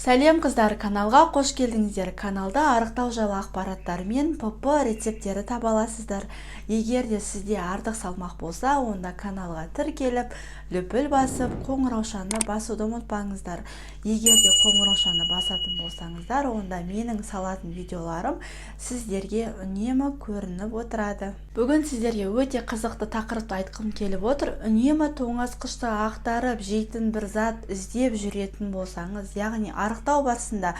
Сәлем, қыздар! Каналға қош келдіңіздер! Каналда арықтау жайлы ақпараттар мен ПП рецепттері таба аласыздар. Егер де сізде артық салмақ болса, онда каналға тіркеліп, лүпіл басып, қоңыраушаны басуды ұмытпаңыздар. Егер де қоңыраушаны басатын болсаңыздар, онда менің салатын видеоларым сіздерге үнемі көрініп отырады. Бүгін сіздерге өте қызықты тақырыпты айтқым келіп отыр. Үнемі тоңазытқышты ақтарып, жейтін бір зат іздеп жүретін болсаңыз, яғни арықтау барысында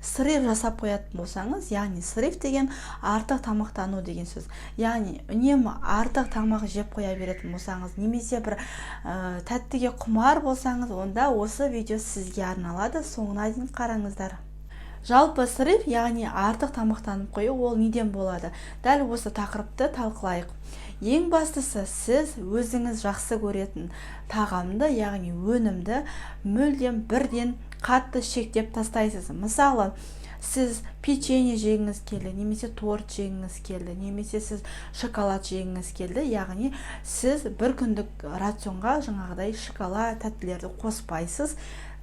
срыв жасап қоятын болсаңыз, яғни срыв деген артық тамақтану деген сөз, яғни үнемі артық тамақ жеп қоя беретін болсаңыз немесе бір тәттіге құмар болсаңыз, онда осы видео сізге арналады. Соңына дейін қараңыздар. Жалпы, срыв, яғни артық тамақтанып қою, ол неден болады? Дәл осы тақырыпты талқылайық. Ең бастысы, сіз өзіңіз жақсы көретін тағамды, яғни өнімді мүлдем бірден қатты шектеп тастайсыз. Мысалы, сіз печенье жегіңіз келді немесе торт жегіңіз келді немесе сіз шоколад жегіңіз келді, яғни сіз бір күндік рационға жаңағыдай шоколад, тәттілерді қоспайсыз.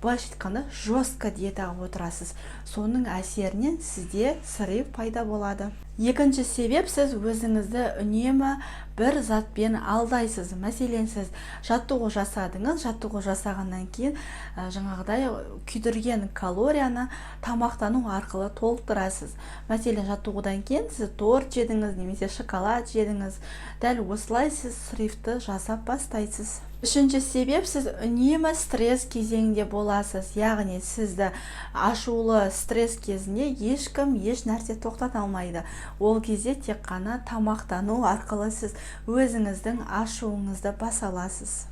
Былайша айтқанда, жестко диетаға отырасыз. Соның әсерінен сізде срыв пайда болады. Екінші себеп: сіз өзіңізді үнемі бір затпен алдайсыз. Мәселен, сіз жаттығу жасадыңыз. Жаттығу жасағаннан кейін жаңағыдай күйдірген калорияны тамақтану арқылы толықтырасыз. Мәселен, жаттығудан кейін сіз торт жедіңіз немесе шоколад жедіңіз. Дәл осылай сіз срывты жасап бастайсыз. Үшінші себеп: сіз үнемі стресс кезеңінде боласыз, яғни сізді ашулы стресс кезінде ешкім, еш нәрсе тоқтата алмайды. Ол кезде тек қана тамақтану арқылы сіз өзіңіздің ашуыңызды баса аласыз.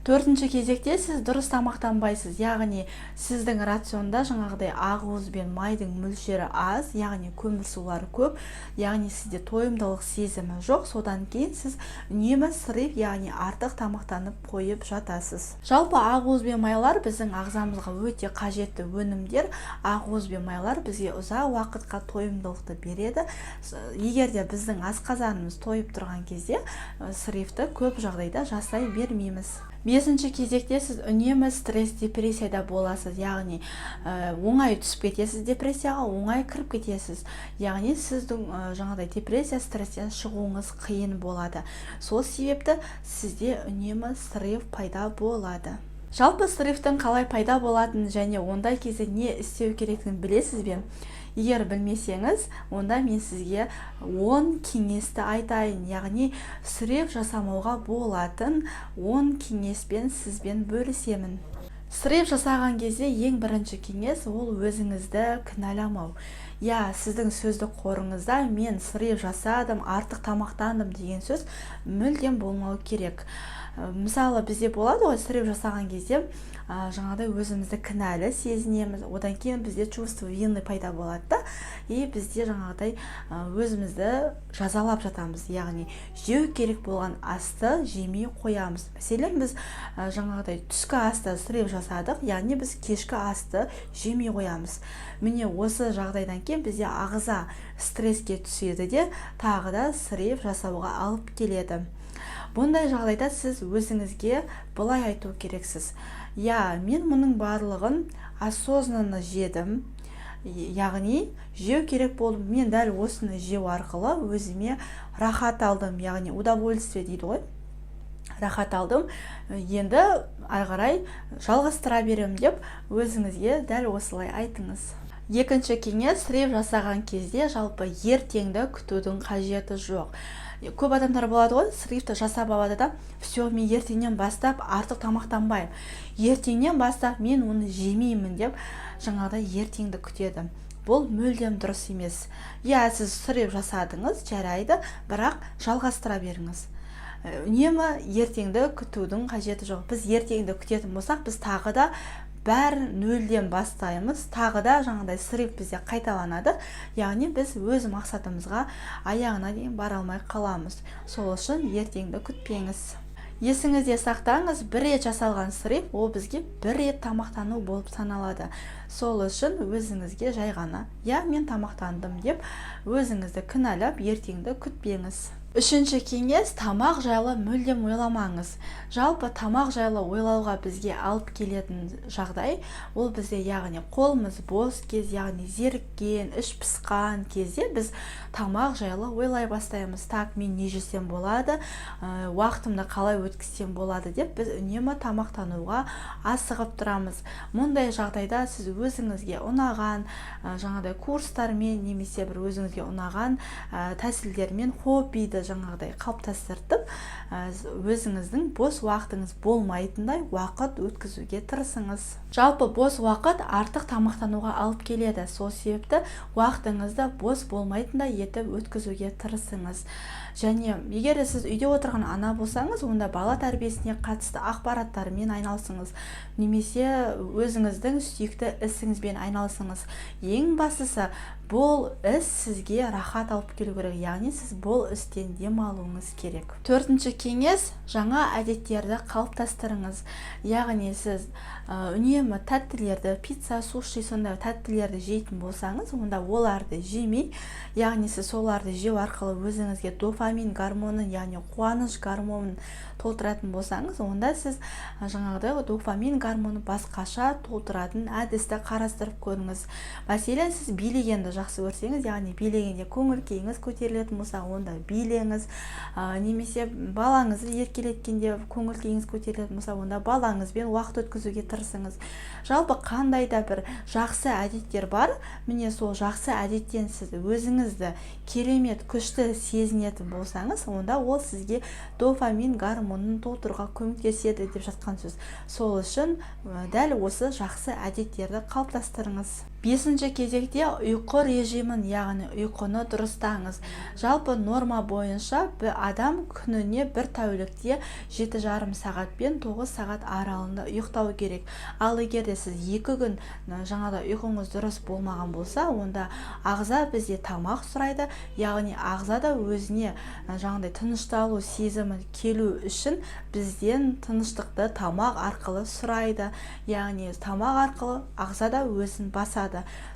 Төртінші кезекте сіз дұрыс тамақтанбайсыз, яғни сіздің рационда жаңағыдай ақуыз бен майдың мөлшері аз, яғни көмірсулар көп, яғни сізде тойымдылық сезімі жоқ. Содан кейін сіз үнемі срыв, яғни артық тамақтанып қойып жатасыз. Жалпы, ақуыз бен майлар біздің ағзамызға өте қажетті өнімдер. Ақуыз бен майлар бізге ұзақ уақытқа тойымдылықты береді. Егер де біздің асқазанымыз тойып тұрған кезде, срывты көп жағдайда жасай бермейміз. Бесінші кезекте сіз үнемі стресс, депрессияда боласыз, яғни оңай түсіп кетесіз депрессияға, оңай кіріп кетесіз, яғни сіздің жаңағыдай депрессия, стресстен шығуыңыз қиын болады. Сол себепті сізде үнемі срыв пайда болады. Жалпы, срывтың қалай пайда болатынын және ондай кезде не істеу керектігін білесіз бе? Егер білмесеңіз, онда мен сізге 10 кеңесті айтайын, яғни срыв жасамауға болатын 10 кеңеспен сізбен бөлісемін. Срыв жасаған кезде ең бірінші кеңес – ол өзіңізді кінәламау. Иә, сіздің сөздік қорыңызда «мен срыв жасадым, артық тамақтандым» деген сөз мүлдем болмау керек. Мысалы, бізде болады ғой, срыв жасаған кезде жаңағыдай өзімізді кінәлі сезінеміз. Одан кейін бізде чувство вины пайда болады да, и бізде жаңағыдай өзімізді жазалап жатамыз, яғни жеу керек болған асты жемей қоямыз. Мәселен, біз жаңағыдай түскі асты срыв жасадық, яғни біз кешкі асты жемей қоямыз. Міне, осы жағдайдан кейін бізде ағза стресске түседі де, тағы да срыв жасауға алып келеді. Бұндай жағдайда сіз өзіңізге былай айту керексіз: «Иә, мен мұның барлығын осознанно жедім, яғни жеу керек болды. Мен дәл осыны жеу арқылы өзіме рахат алдым, яғни удовольствие дейді ғой, рахат алдым. Енді ары қарай жалғастыра беремін», – деп өзіңізге дәл осылай айтыңыз. Екінші кеңес: срыв жасаған кезде жалпы ертеңді күтудің қажеті жоқ. Көп адамдар болады ғой, срывты жасап алады да: «Все, мен ертеңнен бастап артық тамақтанбаймын, ертеңнен бастап мен оны жемеймін», – деп жаңағыдай ертеңді күтеді. Бұл мүлдем дұрыс емес. Иә, сіз срыв жасадыңыз, жарайды, бірақ жалғастыра беріңіз. Үнемі ертеңді күтудің қажеті жоқ. Біз ертеңді күтетін болсақ, біз тағы да бәрін нөлден бастаймыз, тағы да жаңағыдай срыв бізде қайталанады, яғни біз өз мақсатымызға аяғына дейін бара алмай қаламыз. Сол үшін ертеңді күтпеңіз. Есіңізде сақтаңыз: бір рет жасалған срыв ол бізге бір рет тамақтану болып саналады. Сол үшін өзіңізге жай ғана «иә, мен тамақтандым» деп өзіңізді кінәлап, ертеңді күтпеңіз. Үшінші кеңес: тамақ жайлы мүлдем ойламаңыз. Жалпы, тамақ жайлы ойлауға бізге алып келетін жағдай ол бізде, яғни қолымыз бос кез, яғни зеріккен, іш пысқан кезде біз тамақ жайлы ойлай бастаймыз. «Так, мен не жесем болады, уақытымды қалай өткізсем болады?» деп біз үнемі тамақтануға асығып тұрамыз. Мұндай жағдайда сіз өзіңізге ұнаған жаңағыдай курстармен немесе бір өзіңізге ұнаған тәсілдермен хоббиді жаңағыдай қалыптастырып, өзіңіздің бос уақытыңыз болмайтындай уақыт өткізуге тырысыңыз. Жалпы, бос уақыт артық тамақтануға алып келеді. Сол себепті уақытыңызды бос болмайтындай етіп өткізуге тырысыңыз. Және егер де сіз үйде отырған ана болсаңыз, онда бала тәрбиесіне қатысты ақпараттармен айналысыңыз немесе өзіңіздің сүйікті ісіңізбен айналысыңыз. Ең бастысы, бұл іс сізге рахат алып келу керек, яғни сіз бұл істен демалуыңыз керек. Төртінші кеңес: жаңа әдеттерді қалыптастырыңыз. Яғни сіз үнемі тәттілерді, пицца, суши, сондай тәттілерді жейтін болсаңыз, онда оларды жемей, яғни сіз соларды жеу арқылы өзіңізге дофамин гормонын, яғни қуаныш гормонын толтыратын болсаңыз, онда сіз жаңағыдай дофамин гормонын басқаша толтыратын әдісті қарастырып көріңіз. Мәселен, сіз билегенді жақсы көрсеңіз, яғни билегенде көңіл күйіңіз көтерілетін болса, онда билеңіз. Немесе балаңызды еркелеткенде көңіл күйіңіз көтерілетін болса, онда балаңызбен уақыт өткізуге тырысыңыз. Жалпы, қандай да бір жақсы әдеттер бар, міне, сол жақсы әдеттен сіз өзіңізді керемет, күшті сезінетін болсаңыз, онда ол сізге дофамин гормонын толтыруға көмектеседі деп жатқан сөз. Сол үшін дәл осы жақсы әдеттерді қалыптастырыңыз. Бесінші кезекте ұйқы режимін, яғни ұйқыны дұрыстаңыз. Жалпы, норма бойынша адам күніне бір тәулікте 7,5 сағат пен 9 сағат аралығында ұйықтау керек. Ал егер де сіз 2 күн жаңағыдай ұйқыңыз дұрыс болмаған болса, онда ағза бізде тамақ сұрайды, яғни ағза да өзіне жаңағыдай тынышталу сезімі келу үшін бізден тыныштықты тамақ арқылы сұрайды, яғни тамақ арқылы ағза да өзін басады.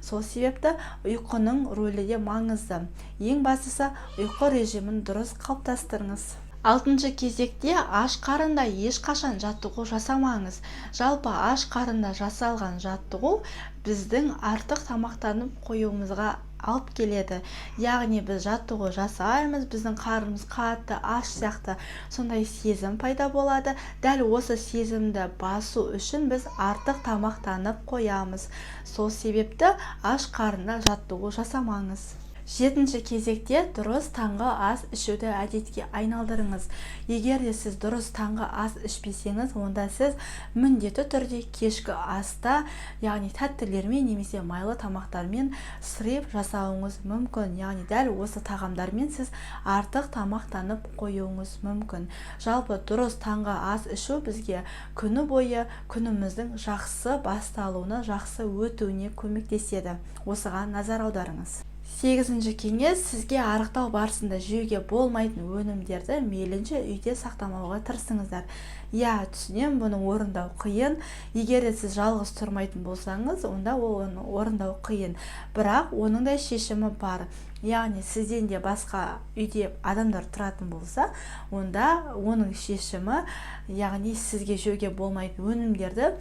Сол себепті ұйқының рөлі де маңызды. Ең бастысы, ұйқы режимін дұрыс қалыптастырыңыз. Алтыншы кезекте аш қарында ешқашан жаттығу жасамаңыз. Жалпы, аш қарында жасалған жаттығу біздің артық тамақтанып қоюымызға алып келеді. Яғни біз жаттығу жасаймыз, біздің қарнымыз қатты аш сияқты сондай сезім пайда болады. Дәл осы сезімді басу үшін біз артық тамақтанып қоямыз. Сол себепті аш қарында жаттығу жасамаңыз. Жетінші кезекте дұрыс таңғы ас ішуді әдетке айналдырыңыз. Егер де сіз дұрыс таңғы ас ішпесеңіз, онда сіз міндетті түрде кешкі аста, яғни тәттілермен немесе майлы тамақтармен срыв жасауыңыз мүмкін, яғни дәл осы тағамдармен сіз артық тамақтанып қоюыңыз мүмкін. Жалпы, дұрыс таңғы ас ішу бізге күні бойы күніміздің жақсы басталуына, жақсы өтуіне көмектеседі. Осыған назар аударыңыз. Сегізінші кеңес: сізге арықтау барысында жеуге болмайтын өнімдерді мейлінше үйде сақтамауға тырысыңыздар. Иә, түсінемін, бұны орындау қиын. Егер де сіз жалғыз тұрмайтын болсаңыз, онда ол оны орындау қиын. Бірақ оның да шешімі бар. Яғни сізден де басқа үйде адамдар тұратын болса, онда оның шешімі, яғни сізге жеуге болмайтын өнімдерді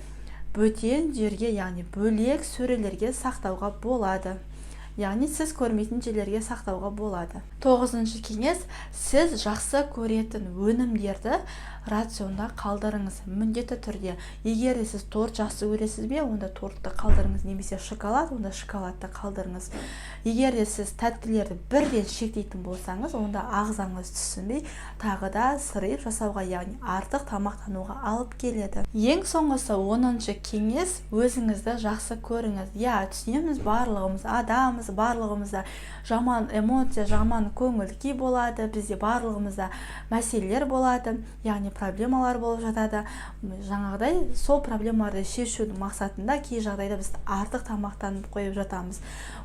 бөтен жерге, яғни бөлек сөрелерге сақтауға болады, яғни сіз көрмейтін жерлерге сақтауға болады. Тоғызыншы кеңес: сіз жақсы көретін өнімдерді рационда қалдырыңыз міндетті түрде. Егер де сіз торт жақсы көресіз бе, онда тортты қалдырыңыз немесе шоколад, онда шоколадты қалдырыңыз. Егер де сіз тәттілерді бірден шектейтін болсаңыз, онда ағзаңыз түсінбей, тағы да срыв жасауға, яғни артық тамақтануға алып келеді. Ең соңғысы, 10-шы кеңес: өзіңізді жақсы көріңіз. Иә, түсінеміз, барлығымыз адамбыз, барлығымызда жаман эмоция, жаман көңіл күй болады, бізде барлығымызда мәселелер болады, яғни проблемалар болып жатады. Жаңағыдай сол проблемаларды шешудің мақсатында кей жағдайда біз артық тамақтанып қойып жатамыз.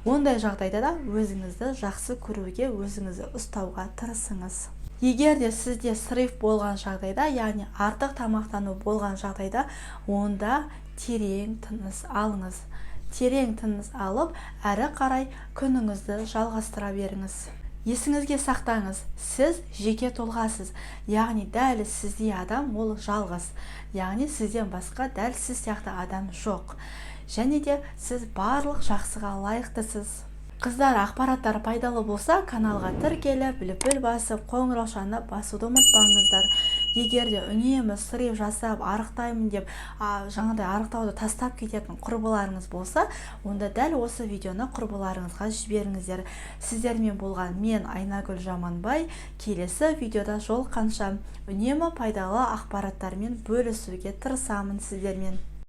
Ондай жағдайда да өзіңізді жақсы көруге, өзіңізді ұстауға тырысыңыз. Егер де сізде срыв болған жағдайда, яғни артық тамақтану болған жағдайда, онда терең тыныс алыңыз. Терең тыныс алып, әрі қарай күніңізді жалғастыра беріңіз. Есіңізге сақтаңыз, сіз жеке тұлғасыз, яғни дәл сіздей адам ол жалғыз, яғни сізден басқа дәл сіз сияқты адам жоқ. Және де сіз барлық жақсыға лайықтысыз. Қыздар, ақпараттар пайдалы болса, каналға тіркеліп, лүпіл басып, қоңыраушаны басуды ұмытпаңыздар. Егер де үнемі срыв жасап, арықтаймын деп, жаңағыдай арықтауды тастап кететін құрбыларыңыз болса, онда дәл осы видеоны құрбыларыңызға жіберіңіздер. Сіздермен болған мен, Айнагүл Жаманбай. Келесі видеода жолыққанша, үнемі пайдалы ақпараттармен бөлісуге тырысамын сіздермен.